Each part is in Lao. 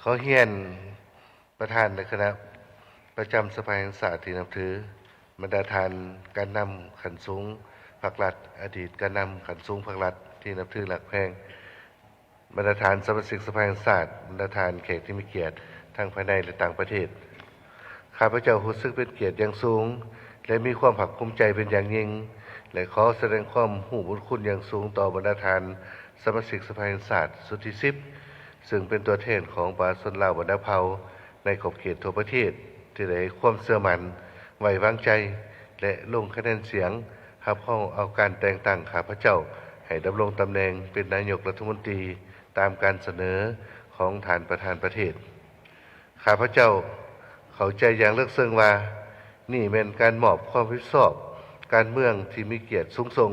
ຂໍຮຽນປະທານ ແລະ ຄະນະປະຈຳສະພາແຫ່ງຊາດທີ່ນັບຖື, ບັນດາທ່ານການນຳຂັ້ນສູງພັກລັດ, ອະດີດການນຳຂັ້ນສູງພັກລັດທີ່ນັບຖືຮັກແພງ, ບັນດາທ່ານສະມາຊິກສະພາແຫ່ງຊາດ, ບັນດາທ່ານແຂກທີ່ມີກຽດທັງພາຍໃນ ແລະ ຕ່າງປະເທດ. ຂ້າພະເຈົ້າຮູ້ສຶກເປັນກຽດຢ່າງສູງ ແລະ ມີຄວາມພາກພູມໃຈເປັນຢ່າງຍິ່ງ ແລະ ຂໍສະແດງຄວາມຮູ້ບຸນຄຸນຢ່າງສູງຕໍ່ບັນດາທ່ານສະມາຊິກສະພາແຫ່ງຊາດຊຸດທີສິບ ຊຶ່ງເປັນຕົວແທນຂອງປະຊາຊົນລາວບັນດາເຜົ່າໃນຂອບເຂດທົ່ວປະເທດ ທີ່ໄດ້ໃຫ້ຄວາມເຊື່ອໝັ້ນ, ໄວ້ວາງໃຈ ແລະ ລົງຄະແນນສຽງຮັບຮອງເອົາການແຕ່ງຕັ້ງຂ້າພະເຈົ້າໃຫ້ດຳລົງຕຳແໜ່ງເປັນນາຍົກລັດຖະມົນຕີ ຕາມການສະເໜີຂອງທ່ານປະທານປະເທດ. ຂ້າພະເຈົ້າເຂົ້າໃຈຢ່າງເລິກເຊິ່ງວ່າ ນີ້ແມ່ນການມອບຄວາມຮັບຜິດຊອບການເມືອງທີ່ມີກຽດສູງສົ່ງ,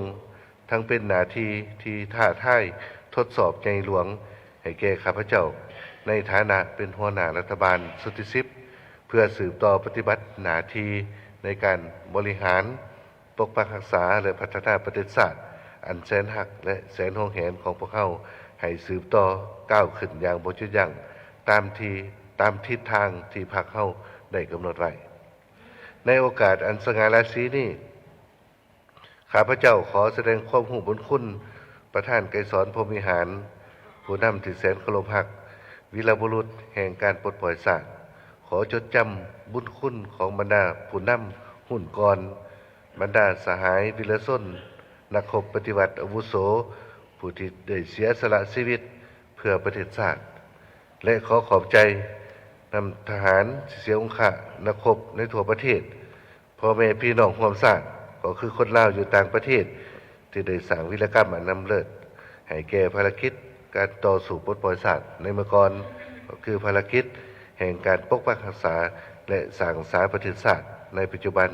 ທັງເປັນໜ້າທີ່ທີ່ທ້າທາຍທົດສອບໃຫຍ່ຫຼວງໃຫ້ແກ່ຂ້າພະເຈົ້າ ໃນຖານະເປັນຫົວໜ້າລັດຖະບານຊຸດທີສິບ ເພື່ອສືບຕໍ່ປະຕິບັດໜ້າທີ່ໃນການບໍລິຫານ, ປົກປັກຮັກສາ ແລະ ພັດທະນາປະເທດຊາດອັນແສນຮັກ ແລະ ແສນຫວງແຫນຂອງພວກເຮົາ ໃຫ້ສືບຕໍ່ກ້າວຂຶ້ນຢ່າງບໍ່ຢຸດຢັ້ງ ຕາມທີ່ ຕາມທິດທາງທີ່ພັກເຮົາໄດ້ກຳນົດໄວ້. ໃນໂອກາດອັນສະຫງ່າລາສີນີ້, ຂ້າພະເຈົ້າຂໍສະແດງຄວາມຮູ້ບຸນຄຸນປະທານໄກສອນ ພົມວິຫານ, ຜູ້ນຳທີ່ແສນເຄົາລົບຮັກ, ວີລະບຸລຸດແຫ່ງການປົດປ່ອຍຊາດ. ຂໍຈົດຈຳບຸນຄຸນຂອງບັນດາຜູ້ນຳຮຸ່ນກ່ອນ, ບັນດາສະຫາຍວິລະຊົນ, ນັກຮົບປະຕິວັດອາວຸໂສ, ຜູ້ທີ່ໄດ້ເສຍສະຫຼະຊີວິດເພື່ອປະເທດຊາດ ແລະ ຂໍຂອບໃຈນຳທະຫານທີ່ເສຍອົງຄະນັກຮົບໃນທົ່ວປະເທດ, ພໍ່ແມ່ພີ່ນ້ອງຮ່ວມຊາດ ກໍຄືຄົນລາວຢູ່ຕ່າງປະເທດ ທີ່ໄດ້ສ້າງວິລະກຳອັນລ້ຳເລີດໃຫ້ແກ່ພາລະກິດການຕໍ່ສູ້ປົດປ່ອຍຊາດໃນເມື່ອກ່ອນ, ກໍຄືພາລະກິດແຫ່ງການປົກປັກຮັກສາ ແລະ ສ້າງສາປະເທດຊາດໃນປັດຈຸບັນ.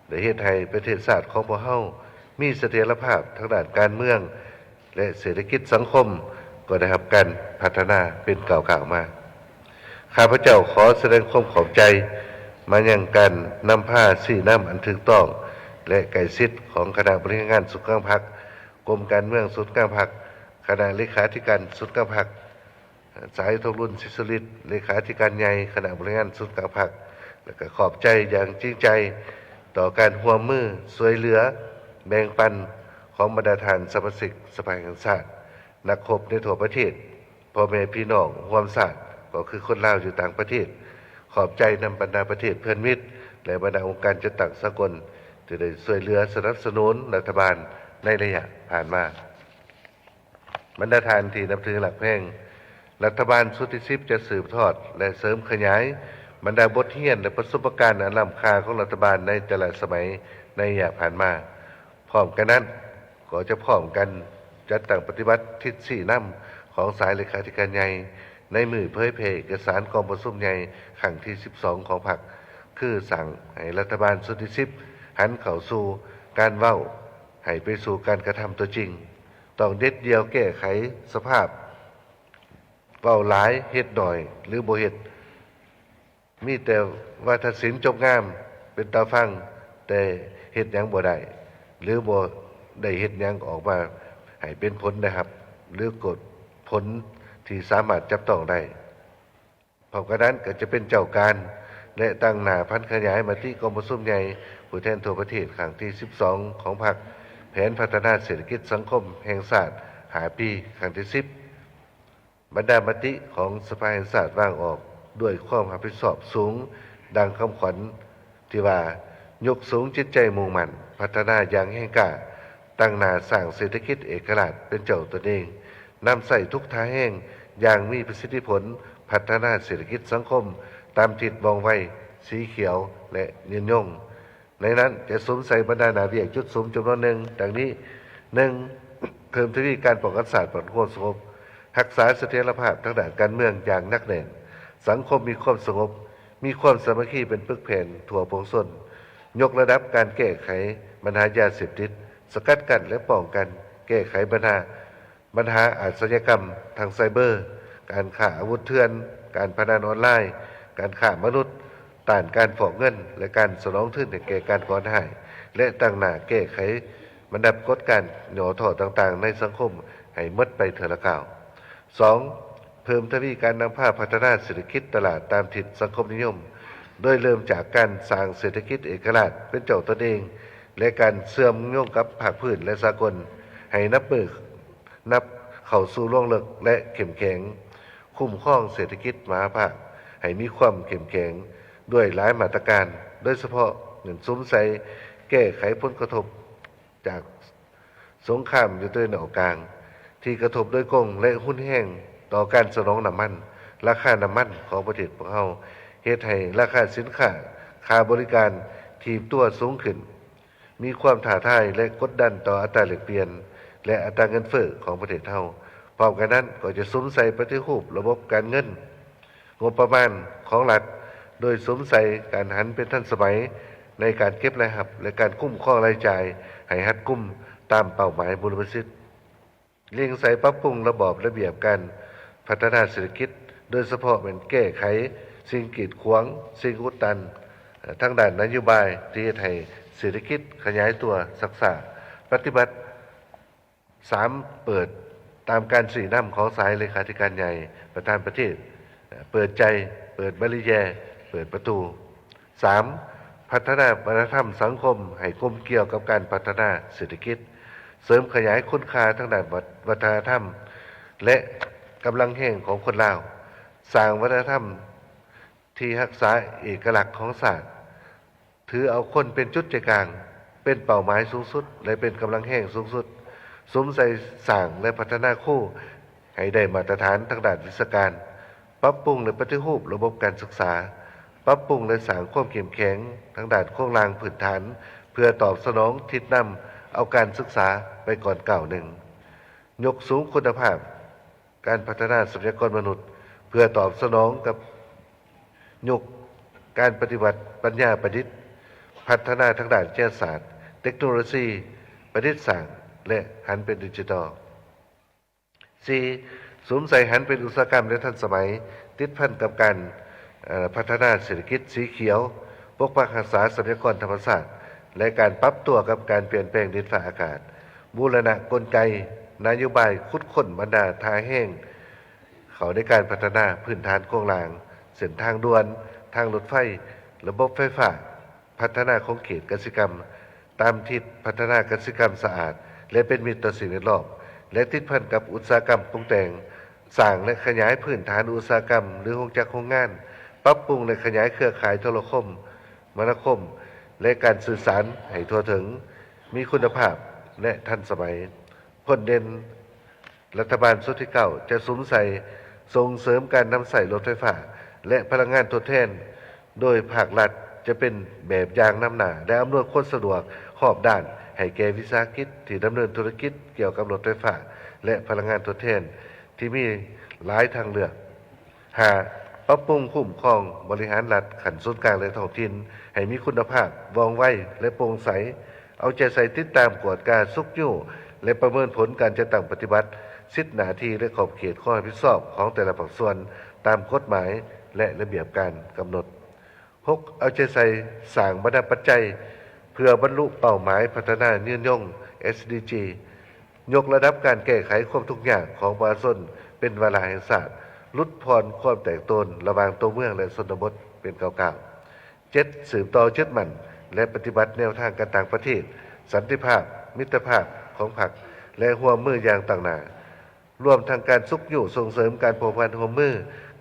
ໄດ້ເຮັດໃຫ້ປະເທດຊາດຂອງພວກເຮົາມີສະຖຽນລະພາບທາງດ້ານການເມືອງ ແລະ ເສດຖະກິດສັງຄົມກໍໄດ້ຮັບການພັດທະນາເປັນກ້າວໆມາ. ຂ້າພະເຈົ້າຂໍສະແດງຄວາມຂອບໃຈມາຍັງການນຳພາຊີ້ນຳອັນຖືກຕ້ອງ ແລະ ໃກ້ຊິດຂອງຄະນະບໍລິຫານງານສູນກາງພັກ, ກົມການເມືອງສູນກາງພັກ, ຄະນະເລຂາທິການສູນກາງພັກ, ສາຍທອງລຸນ ສີສຸລິດ ເລຂາທິການໃຫຍ່ຄະນະບໍລິຫານງານສູນກາງພັກ ແລະ ກໍຂອບໃຈຢ່າງຈິງໃຈຕໍ່ການຮ່ວມມືຊ່ວຍເຫຼືອແບ່ງປັນຂອງບັນດາທ່ານສະມາຊິກສະພາແຫ່ງຊາດ, ນັກຮົບໃນທົ່ວປະເທດ, ພໍ່ແມ່ພີ່ນ້ອງຮ່ວມຊາດ ກໍຄືຄົນລາວຢູ່ຕ່າງປະເທດ. ຂອບໃຈນຳບັນດາປະເທດເພື່ອນມິດ ແລະ ບັນດາອົງການຈັດຕັ້ງສາກົນ ທີ່ໄດ້ຊ່ວຍເຫຼືອສະໜັບສະໜູນລັດຖະບານໃນໄລຍະຜ່ານມາ. ບັນດາທ່ານທີ່ນັບຖືຮັກແພງ, ລັດຖະບານຊຸດທີສິບຈະສືບທອດ ແລະ ເສີມຂະຫຍາຍບັນດາບົດຮຽນ ແລະ ປະສົບປະການອັນລ້ຳຄ່າຂອງລັດຖະບານໃນແຕ່ລະສະໄໝໃນໄລຍະຜ່ານມາ. ພ້ອມກັນນັ້ນ, ກໍຈະພ້ອມກັນຈັດຕັ້ງປະຕິບັດທິດຊີ້ນຳຂອງສາຍເລຂາທິການໃຫຍ່ ໃນມື້ເຜີຍແຜ່ເອກະສານກອງປະຊຸມໃຫຍ່ຄັ້ງທີສິບສອງຂອງພັກ, ຄືສ້າງໃຫ້ລັດຖະບານຊຸດທີສິບຫັນເຂົ້າສູ່ການເວົ້າ ໃຫ້ໄປສູ່ການກະທຳຕົວຈິງ. ຕ້ອງເດັດດ່ຽວແກ້ໄຂສະພາບເວົ້າຫຼາຍເຮັດໜ້ອຍ ຫຼື ບໍ່ເຮັດ, ມີແຕ່ວາທະສິນຈົບງາມເປັນຕາຟັງ ແຕ່ເຮັດຫຍັງບໍ່ໄດ້ ຫຼື ບໍ່ໄດ້ເຮັດຫຍັງອອກມາໃຫ້ເປັນຜົນໄດ້ຮັບ ຫຼື ເກີດຜົນທີ່ສາມາດຈັບຕ້ອງໄດ້. ພ້ອມກັນນັ້ນກໍຈະເປັນເຈົ້າການ ແລະ ຕັ້ງໜ້າຜັນຂະຫຍາຍມະຕິກອງປະຊຸມໃຫຍ່ຜູ້ແທນທົ່ວປະເທດຄັ້ງທີສິບສອງຂອງພັກ, ແຜນພັດທະນາເສດຖະກິດສັງຄົມແຫ່ງຊາດຫ້າປີຄັ້ງທີສິບ. ບັນດາມະຕິຂອງສະພາແຫ່ງຊາດວາງອອກດ້ວຍຄວາມຮັບຜິດຊອບສູງ, ດັ່ງຄຳຂວັນ ທີ່ວ່າ ຍົກສູງຈິດໃຈມຸ່ງໝັ້ນພັດທະນາຢ່າງແຮງກ້າ, ຕັ້ງໜ້າສ້າງເສດຖະກິດເອກະລາດເປັນເຈົ້າຕົນເອງ, ນຳໃຊ້ທຸກທ່າແຮງຢ່າງມີປະສິດທິຜົນ, ພັດທະນາເສດຖະກິດສັງຄົມຕາມທິດວ່ອງໄວ, ສີຂຽວ ແລະ ຍືນຍົງ. ໃນນັ້ນຈະສຸມໃສ່ບັນດາໜ້າວຽກຈຸດສຸມຈຳນວນໜຶ່ງ ດັ່ງນີ້: ໜຶ່ງ, ເພີ່ມທະວີການປ້ອງກັນຊາດ, ປ້ອງກັນຄວາມສະຫງົບ, ຮັກສາສະຖຽນລະພາບທາງດ້ານການເມືອງຢ່າງໜັກແໜ້ນ, ສັງຄົມມີຄວາມສະຫງົບ, ມີຄວາມສາມັກຄີເປັນປຶກແຜ່ນທົ່ວປວງຊົນ, ຍົກລະດັບການແກ້ໄຂບັນຫາຢາເສບຕິດ, ສະກັດກັ້ນ ແລະ ປ້ອງກັນແກ້ໄຂບັນຫາ ບັນຫາອາຊະຍາກຳທາງໄຊເບີ, ການຄ້າອາວຸດເຖື່ອນ, ການພະນັນອອນລາຍ, ການຄ້າມະນຸດ, ຕ້ານການຟອກເງິນ ແລະ ການສະໜອງທຶນໃຫ້ແກ່ການກໍ່ການຮ້າຍ ແລະ ຕັ້ງໜ້າແກ້ໄຂບັນດາປາກົດການຫຍໍ້ທໍ້ຕ່າງໆໃນສັງຄົມໃຫ້ໝົດໄປເທື່ອລະກ້າວ. ສອງ, ເພີ່ມທະວີການນຳພາພັດທະນາເສດຖະກິດຕະຫຼາດຕາມທິດສັງຄົມນິຍົມ, ໂດຍເລີ່ມຈາກການສ້າງເສດຖະກິດເອກະລາດເປັນເຈົ້າຕົນເອງ ແລະ ການເຊື່ອມໂຍງກັບພາກພື້ນ ແລະ ສາກົນ ໃຫ້ນັບມື້ນັບເຂົ້າສູ່ລວງເລິກ ແລະ ເຂັ້ມແຂງ, ຄຸ້ມຄອງເສດຖະກິດມະຫາພາກໃຫ້ມີຄວາມເຂັ້ມແຂງດ້ວຍຫຼາຍມາດຕະການ, ໂດຍສະເພາະເນັ້ນສຸມໃສ່ແກ້ໄຂຜົນກະທົບຈາກ ສົງຄາມຢູ່ຕາເວັນອອກກາງ ທີ່ກະທົບໂດຍກົງ ແລະ ຮຸນແຮງຕໍ່ການສະໜອງນ້ຳມັນ, ລາຄານ້ຳມັນຂອງປະເທດພວກເຮົາ ເຮັດໃຫ້ລາຄາສິນຄ້າ, ຄ່າບໍລິການຖີບຕົວສູງຂຶ້ນ, ມີຄວາມທ້າທາຍ ແລະ ກົດດັນຕໍ່ອັດຕາແລກປ່ຽນ ແລະ ອັດຕາເງິນເຟີ້ຂອງປະເທດເຮົາ. ພ້ອມກັນນັ້ນກໍຈະສຸມໃສ່ປະຕິຮູບລະບົບການເງິນ, ງົບປະມານຂອງລັດ, ໂດຍສຸມໃສ່ການຫັນເປັນທັນສະໄໝໃນການເກັບລາຍຮັບ ແລະ ການຄຸ້ມຄອງລາຍຈ່າຍໃຫ້ຮັດກຸມຕາມເປົ້າໝາຍບູລະມະສິດ. ເລັ່ງໃສ່ປັບປຸງລະບອບລະບຽບການພັດທະນາເສດຖະກິດ, ໂດຍສະເພາະແມ່ນແກ້ໄຂສິ່ງກີດຂວາງ, ສິ່ງອຸດຕັນທາງດ້ານນະໂຍບາຍທີ່ເຮັດໃຫ້ເສດຖະກິດຂະຫຍາຍຕົວຊັກຊ້າ, ປະຕິບັດ ສາມ ເປີດຕາມການຊີ້ນຳຂອງສາຍເລຂາທິການໃຫຍ່ ປະທານປະເທດ, ເປີດໃຈ, ເປີດບາຣີແຢ, ເປີດປະຕູ. ສາມ ພັດທະນາວັດທະນະທຳສັງຄົມໃຫ້ກົມກ່ຽວກັບການພັດທະນາເສດຖະກິດ, ເສີມຂະຫຍາຍຄຸນຄ່າທາງດ້ານວັດ ວັດທະນະທຳ ແລະ ກຳລັງແຮງຂອງຄົນລາວ, ສ້າງວັດທະນະທຳທີ່ຮັກສາເອກະລັກຂອງຊາດ, ຖືເອົາຄົນເປັນຈຸດໃຈກາງ, ເປັນເປົ້າໝາຍສູງສຸດ ແລະ ເປັນກຳລັງແຮງສູງສຸດ, ສຸມໃສ່ສ້າງ ແລະ ພັດທະນາຄູໃຫ້ໄດ້ມາດຕະຖານທາງດ້ານວິຊາການ, ປັບປຸງ ແລະ ປະຕິຮູບລະບົບການສຶກສາ, ປັບປຸງ ແລະ ສ້າງຄວາມເຂັ້ມແຂງທາງດ້ານໂຄງລ່າງພື້ນຖານ ເພື່ອຕອບສະໜອງທິດນຳເອົາການສຶກສາໄປກ່ອນກ້າວໜຶ່ງ, ຍົກສູງຄຸນນະພາບ ການພັດທະນາຊັບພະຍາກອນມະນຸດ ເພື່ອຕອບສະໜອງກັບຍຸກການປະຕິວັດປັນຍາປະດິດ, ພັດທະນາທາງດ້ານວິທະຍາສາດ, ເຕັກໂນໂລຊີ, ປະດິດສ້າງ ແລະ ຫັນເປັນດິຈິຕອນ. ສີ່ ສຸມໃສ່ຫັນເປັນອຸດສາຫະກຳ ແລະ ທັນສະໄໝ, ຕິດພັນກັບການ ເອີ ພັດທະນາເສດຖະກິດສີຂຽວ, ປົກປັກຮັກສາຊັບພະຍາກອນທຳມະຊາດ ແລະ ການປັບຕົວກັບການປ່ຽນແປງດິນຟ້າອາກາດ, ບູລະນະກົນໄກນະໂຍບາຍຂຸດຄົ້ນບັນດາທ່າແຮງເຂົ້າໃນການພັດທະນາພື້ນຖານໂຄງລ່າງ, ເສັ້ນທາງດ່ວນ, ທາງລົດໄຟ, ລະບົບໄຟຟ້າ, ພັດທະນາຂົງເຂດກະສິກຳ ຕາມທິດພັດທະນາກະສິກຳສະອາດ ແລະ ເປັນມິດຕໍ່ສິ່ງແວດລ້ອມ ແລະ ຕິດພັນກັບອຸດສາຫະກຳປຸງແຕ່ງ, ສ້າງ ແລະ ຂະຫຍາຍພື້ນຖານອຸດສາຫະກຳ ຫຼື ໂຮງຈັກໂຮງງານ, ປັບປຸງ ແລະ ຂະຫຍາຍເຄືອຂ່າຍໂທລະຄົມ ມະນາຄົມ ແລະ ການສື່ສານໃຫ້ທົ່ວເຖິງ, ມີຄຸນນະພາບ ແລະ ທັນສະໄໝ, ພົ້ນເດັ່ນ. ລັດຖະບານຊຸດທີເກົ້າ ຈະສຸມໃສ່ສົ່ງເສີມການນຳໃຊ້ລົດໄຟຟ້າ ແລະ ພະລັງງານທົດແທນ, ໂດຍພາກລັດຈະເປັນແບບຢ່າງນຳໜ້າ ແລະ ອຳນວຍຄວາມສະດວກຮອບດ້ານໃຫ້ແກ່ວິສາຫະກິດທີ່ດຳເນີນທຸລະກິດກ່ຽວກັບລົດໄຟຟ້າ ແລະ ພະລັງງານທົດແທນທີ່ມີຫຼາຍທາງເລືອກ. ຫ້າ ປັບປຸງຄຸ້ມຄອງບໍລິຫານລັດຂັ້ນສູນກາງ ແລະ ທ້ອງຖິ່ນໃຫ້ມີຄຸນນະພາບ, ວ່ອງໄວ ແລະ ໂປ່ງໃສ, ເອົາໃຈໃສ່ຕິດຕາມ, ກວດກາ, ຊຸກຍູ້ ແລະ ປະເມີນຜົນການຈັດຕັ້ງປະຕິບັດ, ສິດໜ້າທີ່ ແລະ ຂອບເຂດຄວາມຮັບຜິດຊອບຂອງແຕ່ລະພາກສ່ວນຕາມກົດໝາຍ ແລະ ລະບຽບການກຳນົດ. ຫົກ ເອົາໃຈໃສ່ສ້າງບັນດາປັດໄຈເພື່ອບັນລຸເປົ້າໝາຍພັດທະນາຍືນຍົງ ເອສດີຈີ, ຍົກລະດັບການແກ້ໄຂຄວາມທຸກຍາກຂອງປະຊາຊົນເປັນວາລະແຫ່ງຊາດ, ຫຼຸດຜ່ອນຄວາມແຕກໂຕນລະຫວ່າງຕົວເມືອງ ແລະ ຊົນນະບົດເປັນກ້າວໆ. ເຈັດ ສືບຕໍ່ຍຶດໝັ້ນ ແລະ ປະຕິບັດແນວທາງການຕ່າງປະເທດ, ສັນຕິພາບ, ມິດຕະພາບຂອງພັກ ແລະ ຮ່ວມມືຢ່າງຕັ້ງໜ້າ, ລວມທັງການຊຸກຍູ້ສົ່ງເສີມການພົວພັນຮ່ວມມື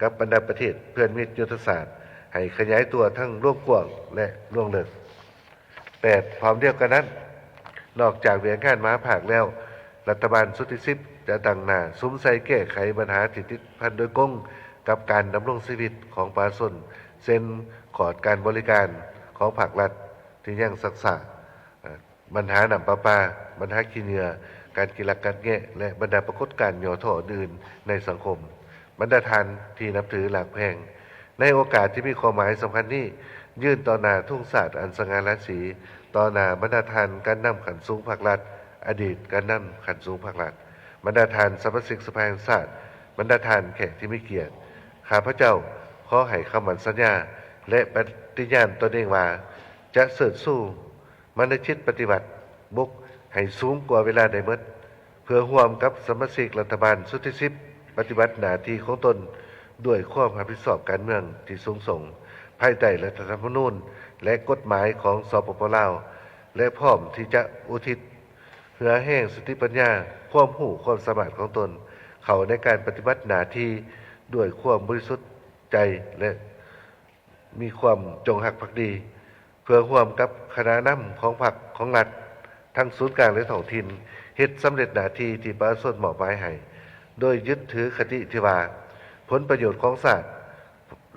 ກັບບັນດາປະເທດເພື່ອນມິດຍຸດທະສາດ ໃຫ້ຂະຫຍາຍຕົວທັງລວງກວ້າງ ແລະ ລວງເລິກ. ແປດ ພ້ອມດຽວກັນນັ້ນ, ນອກຈາກວຽກງານມະຫາພາກແລ້ວ, ລັດຖະບານຊຸດທີສິບ ຈະຕັ້ງໜ້າສຸມໃສ່ແກ້ໄຂບັນຫາທີ່ຕິດພັນໂດຍກົງກັບການດຳລົງຊີວິດຂອງປະຊາຊົນ, ເຊັ່ນ ຂອດການບໍລິການຂອງພາກລັດທີ່ຍັງຊັກຊ້າ, ບັນຫານ້ຳປະປາ, ບັນຫາຂີ້ເຫຍື້ອ, ການກິນລັກກັດແງະ ແລະ ບັນດາປາກົດການຫຍໍ້ທໍ້ອື່ນໆໃນສັງຄົມ, ບັນດາທ່ານທີ່ນັບຖືຮັກແພງ. ໃນໂອກາດທີ່ມີຄວາມໝາຍສຳຄັນນີ້, ຢືນຕໍ່ໜ້າທຸງຊາດອັນສະຫງ່າລາສີ, ຕໍ່ໜ້າບັນດາທ່ານການນຳຂັ້ນສູງພາກລັດ, ອະດີດການນຳຂັ້ນສູງພາກລັດ, ບັນດາທ່ານສະມາຊິກສະພາແຫ່ງຊາດ, ບັນດາທ່ານແຂກທີ່ມີກຽດ, ຂ້າພະເຈົ້າຂໍໃຫ້ຄຳໝັ້ນສັນຍາ ແລະ ປະຕິຍານຕົນເອງວ່າ ຈະເຊີດຊູ ມານະຈິດປະຕິວັດບຸກໃຫ້ສູງກວ່າເວລາໃດໝົດ ເພື່ອຮ່ວມກັບສະມາຊິກລັດຖະບານຊຸດທີສິບ ປະຕິບັດໜ້າທີ່ຂອງຕົນດ້ວຍຄວາມຮັບຜິດຊອບການເມືອງທີ່ສູງສົ່ງ ພາຍໃຕ້ລັດຖະທຳມະນູນ ແລະ ກົດໝາຍຂອງ ສປປ ລາວ ແລະ ພ້ອມທີ່ຈະອຸທິດເຫື່ອແຮງສະຕິປັນຍາ, ຄວາມຮູ້ຄວາມສາມາດຂອງຕົນ ເຂົ້າໃນການປະຕິບັດໜ້າທີ່ດ້ວຍຄວາມບໍລິສຸດໃຈ ແລະ ມີຄວາມຈົງຮັກພັກດີ ເພື່ອຮ່ວມກັບຄະນະນຳຂອງພັກ, ຂອງລັດ, ທັງສູນກາງ ແລະ ທ້ອງຖິ່ນ ເຮັດສຳເລັດໜ້າທີ່ທີ່ປະຊາຊົນມອບໝາຍໃຫ້ ໂດຍຍຶດຖືຄະຕິທີ່ວ່າ ຜົນປະໂຫຍດຂອງຊາດ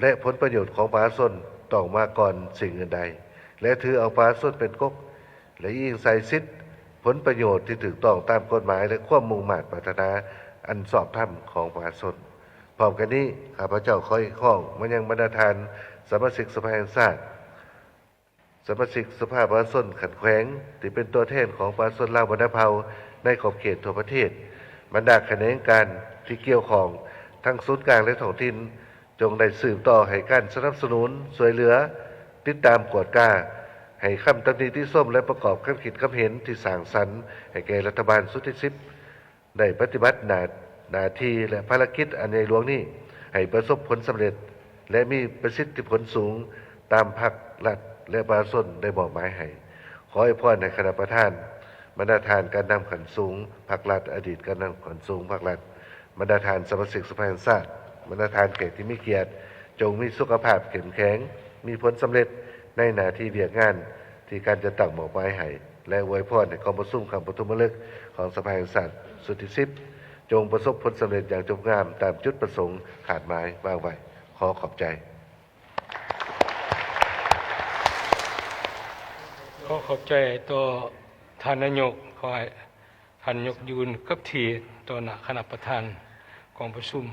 ແລະ ຜົນປະໂຫຍດຂອງປະຊາຊົນຕ້ອງມາກ່ອນສິ່ງອື່ນໃດ ແລະ ຖືເອົາປະຊາຊົນເປັນກົກ ແລະ ອີງໃສ່ສິດຜົນປະໂຫຍດທີ່ຖືກຕ້ອງຕາມກົດໝາຍ ແລະ ຄວາມມຸ່ງມາດປາດຖະໜາອັນຊອບທຳຂອງປະຊາຊົນ. ພ້ອມກັນນີ້, ຂ້າພະເຈົ້າຂໍຮຽກຮ້ອງມາຍັງບັນດາທ່ານສະມາຊິກສະພາແຫ່ງຊາດ, ສະມາຊິກສະພາປະຊາຊົນຂັ້ນແຂວງ ທີ່ເປັນຕົວແທນຂອງປະຊາຊົນລາວບັນດາເຜົ່າໃນຂອບເຂດທົ່ວປະເທດ, ບັນດາຂະແໜງການທີ່ກ່ຽວຂ້ອງ ທັງສູນກາງ ແລະ ທ້ອງຖິ່ນ ຈົ່ງໄດ້ສືບຕໍ່ໃຫ້ການສະໜັບສະໜູນ, ຊ່ວຍເຫຼືອ, ຕິດຕາມ, ກວດກາ, ໃຫ້ຄຳຕຳໜິຕິຊົມ ແລະ ປະກອບຄຳຄິດຄຳເຫັນທີ່ສ້າງສັນໃຫ້ແກ່ລັດຖະບານຊຸດທີສິບ ໄດ້ປະຕິບັດໜ້າ, ໜ້າທີ່ ແລະ ພາລະກິດອັນໃຫຍ່ຫຼວງນີ້ ໃຫ້ປະສົບຜົນສຳເລັດ ແລະ ມີປະສິດທິຜົນສູງຕາມພັກ, ລັດ ແລະ ປະຊາຊົນໄດ້ມອບໝາຍໃຫ້. ຂໍອວຍພອນໃຫ້ຄະນະປະທານ, ບັນດາທ່ານການນຳຂັ້ນສູງພັກລັດ, ອະດີດການນຳຂັ້ນສູງພັກລັດ, ບັນດາທ່ານສະມາຊິກສະພາແຫ່ງຊາດ, ບັນດາທ່ານແຂກທີ່ມີກຽດ, ຈົ່ງມີສຸຂະພາບເຂັ້ມແຂງ, ມີຜົນສຳເລັດໃນໜ້າທີ່ວຽກງານທີ່ການຈັດຕັ້ງມອບໝາຍໃຫ້ ແລະ ອວຍພອນໃຫ້ກອງປະຊຸມຄັ້ງປະຖົມມະລຶກຂອງສະພາແຫ່ງຊາດຊຸດທີສິບ ຈົ່ງປະສົບຜົນສຳເລັດຢ່າງຈົບງາມຕາມຈຸດປະສົງຄາດໝາຍວາງໄວ້. ຂໍຂອບໃຈ. ຂໍຂອບໃຈຕໍ່ທ່ານນາຍົກ, ຂໍໃຫ້ທ່ານຍົກຢືນກັບທີ່ຕໍ່ໜ້າຄະນະປະທານກອງປະຊຸມ